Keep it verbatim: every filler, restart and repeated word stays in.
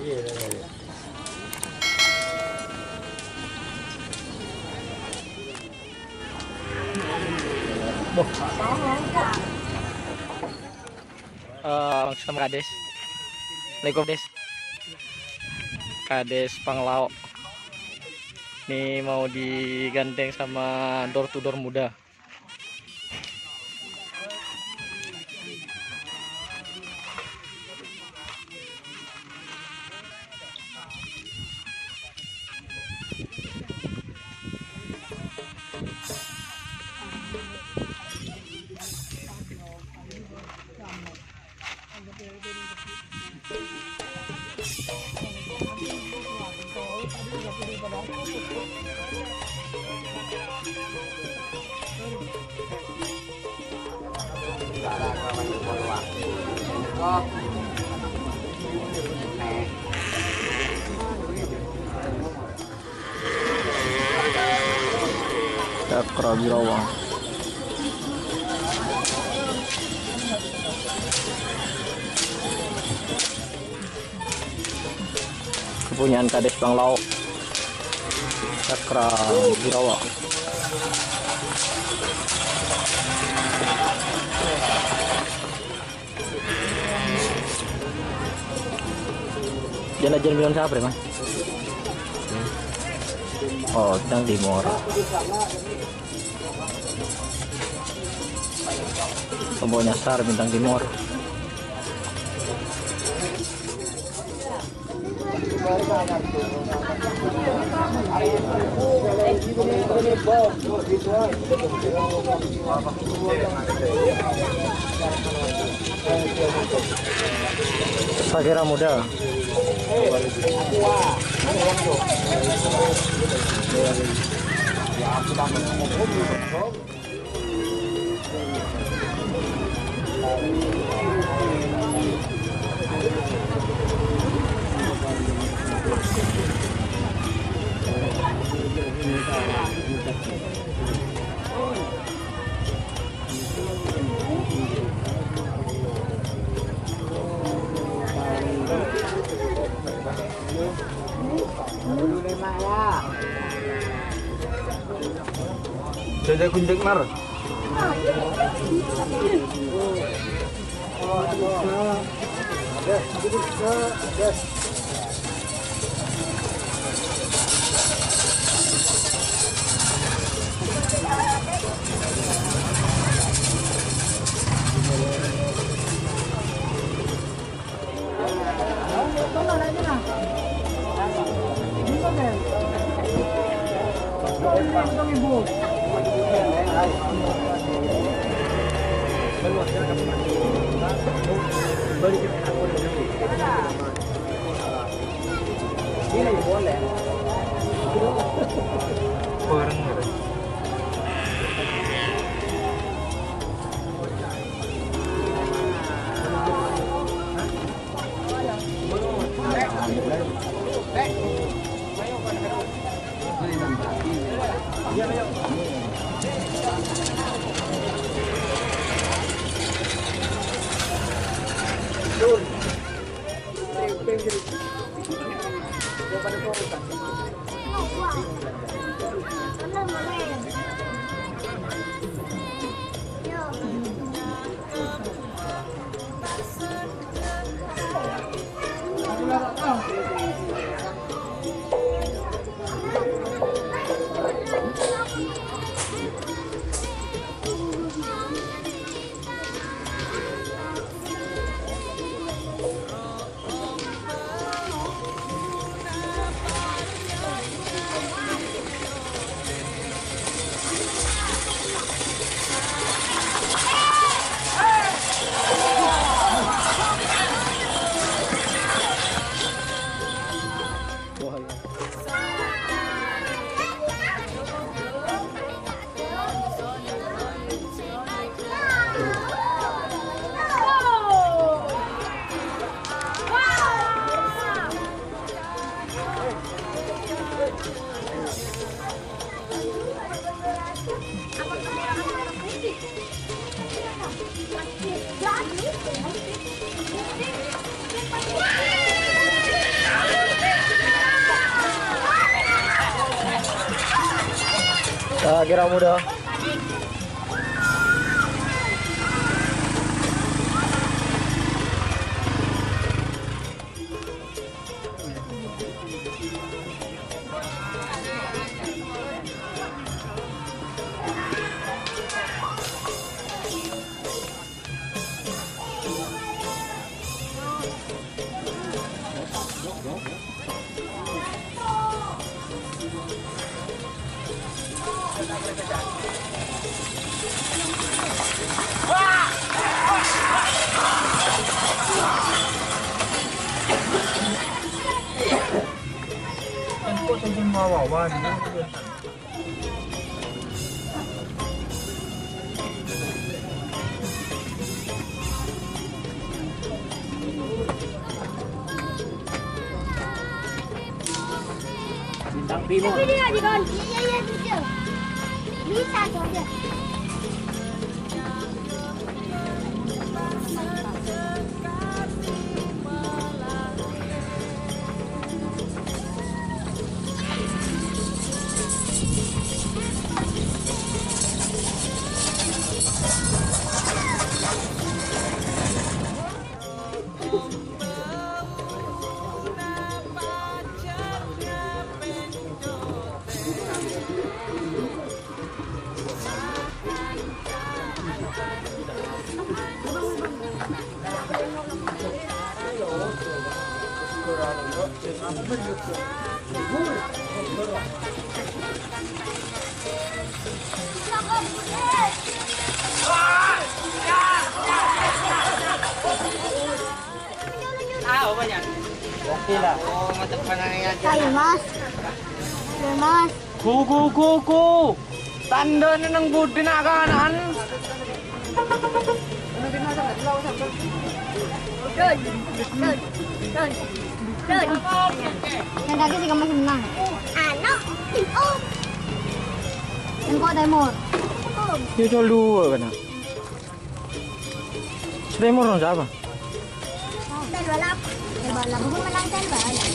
Eh, langsung sama Kades. Assalamualaikum, Des. Kades Panglao. Ini mau digandeng sama door to door muda. Cakra Birawa. Kepunyaan Kades Panglao. Cakra Birawa. Jân-ajân bilân sapa, Mas? Oh, Bintang Timor. Kelompok nyasar Bintang Timor. Saya kira mudah. Jaja gunjek nar. Ah, kira muda. Bintang Timur. Ini aja, Kon. Iya, iya, iya, bisa. Bisa, Kon. Ah, apa ya? Oke lah. Oh, macam mana ya? Ayo, Mas. Ayo, Mas. Go, go, go, go. Tandhâna neng budi na'-kana'an. Dun, dun, dun, dun. Yang kaki sih kamu senang. Anu, oh. Yang kok Timur. Yo col dua kana. Timur no siapa? Bal balap. Bal balap. Bukan menang bal balap.